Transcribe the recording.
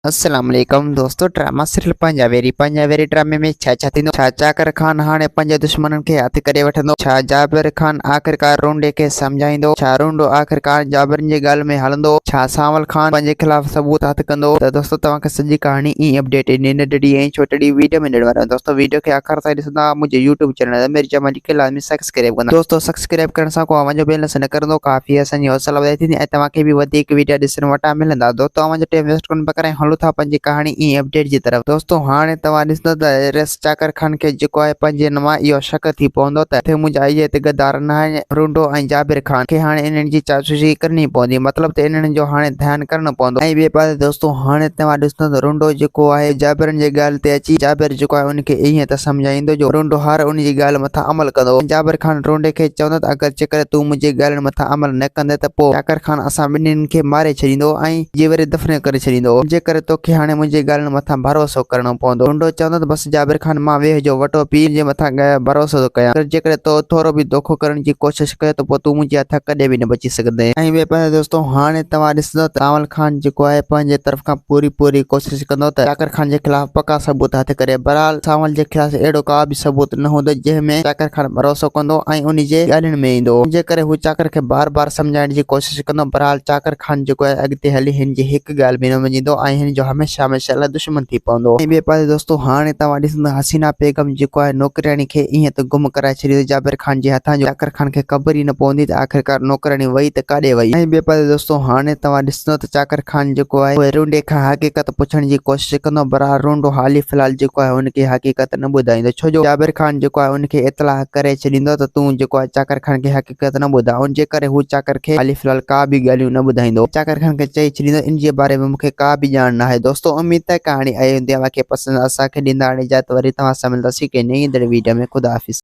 السلام عليڪم دوستو ڊراما سيريل پنهنجا ويري پنهنجا ويري ڊرامي ۾ ڇا ڇا ٿيندو ڇا چاڪر خان هاڻي پنهنجي دشمنن کي هٿ ڪري وٺندو ڇا جابر خان آخرڪار رونڊي کي سمجهائيندو ڇا رونڊو آخرڪار جابرن جي ڳالهه ۾ هلندو ڇا سانول خان پنهنجي خلاف ثبوت هٿ ڪندو ته دوستو توهان کي سڄي ڪهاڻي ۽ اپڊيٽ ان ننڍڙي ۽ ڇوٽڙي ويڊيو ۾ ڏيڻ وارو آهيان دوستو ويڊيو کي آخر تائين ڏسندا منهنجي يوٽيوب چينل امير جمالي کي لازمي سبسڪرائب ڪندا دوستو سبسڪرائب ڪرڻ سان ڪو اوهان جو بيلنس نه ڪرندو ڪافي اسان جي حوصلا افزائي ٿيندي ۽ توهان کي به وڌيڪ ويڊيا ڏسڻ وٽان ملندا دوستو اوهان جو ٽيم ويسٽ ڪونه پيا ڪرايون هلون ٿا پنهنجي ڪهاڻي ۽ اپڊيٽ جي طرف دوستو هاڻي توهان ڏسندو ته ريس چاڪر خان کي جيڪو آهي پنهنجي نما اهو شڪ ٿي پوندو ته ڪٿي منهنجا اهي ته غدار نه آهن رونڊو ۽ جابر خان کي هاڻي انهن جي جاسوسي ڪرڻي پوندي مطلب ته انهن جو هاڻي ڌيان ڪرڻو پوندو ۽ ٻئي پاسي دوستو هاڻي توهان ڏسندو ته رونڊو جيڪو آهي جابرن جي ڳالهه تي اچي جابر جيڪو آهي ان کي ائين ته سمجهائيندو جو رونڊو هر ان جي ڳالهه مٿان عمل ڪندو. جابر خان رونڊي کي چوندو ته اگر جيڪڏهن تون منهنجي ڳالهين مٿان عمل نه ڪندين ته پوء چاڪر خان اسان ٻنهين کي ماري ڇڏيندو ۽ جيئري دفن ڪري ڇڏيندو. ان جي ڪري توکي هاڻي منهنجي ڳالهين مٿان ڀروسو ڪرڻو پوندو. رونڊو چوندو ته بس جابر خان مان ويهه جو وٽو پي تنهنجي مٿان ڀروسو ٿو ڪيان. اگر جيڪڏهن تو ٿورو به دوکو ڪرڻ جي ڪوشش ڪيو ته پوء تون منهنجي هٿان ڪڏهن به نه بچي سگهندين. ۽ ٻئي پاسي دوستو هاڻي توهان ڏسندو ته سانول خان جيڪو آهي پنهنجي طرف کان پوري پوري ڪوشش ڪندو ته چاڪر خان جي خلاف پڪا ثبوت هٿ ڪري. بهرحال سانول جي خلاف اهڙو ڪا به ثبوت نه هوندو جنهن ۾ چاڪر خان ڀروسو ڪندو ۽ ان جي ڳالهين ۾ ايندو. ان جي ڪري هو چاڪر کي بار بار سمجهائڻ جي ڪوشش ڪندو. بهرحال چاڪر خان جيڪو آهي اڳتي هلي هن جي هڪ ڳالهه به نه مڃيندو ۽ هن جو هميشه هميشه لاء دشمن ٿي پوندو. ۽ ٻئي پاسي دوستو هاڻي توهان ڏسندو حسينا بيگم جيڪو آهي نوڪرياڻي کي ائين ته گم ڪرائي ڇڏيندو جابر خان جي هٿان جو چاڪر خان کي خبر ئي نه پوندي ته آخرڪار نوڪرياڻي وئي ته ڪاڏي وئي. ۽ ٻئي پاسي دوستو هاڻي توهان ڏسندو ته چاڪر خان جيڪو آهي اهي رونڊي کان حقيقت پڇڻ جي ڪوشش ڪندو برحال رونڊو حالي في الحال جيڪو آهي ان کي حقيقت نه ٻڌائيندو ڇو جو جابر خان جيڪو آهي ان کي اطلاع ڪري ڇڏيندو ته تون جيڪو آهي چاڪر خان کي حقيقت نه ٻڌاء ان جي ڪري هو چاڪر کي حالي في الحال ڪا به ڳالهيون نه ٻڌائيندو چاڪر خان کي چئي ڇڏيندو ان جي باري ۾ مون کي ڪا به ڄاڻ ناهي دوستو اميد ته ڪهاڻي آئي هوندي اوهان کي پسند اسان کي ڏيندا هاڻي اجازت وري توهان سان ملنداسين ڪنهن نئين ايندڙ ويڊيو ۾ خدا حافظ.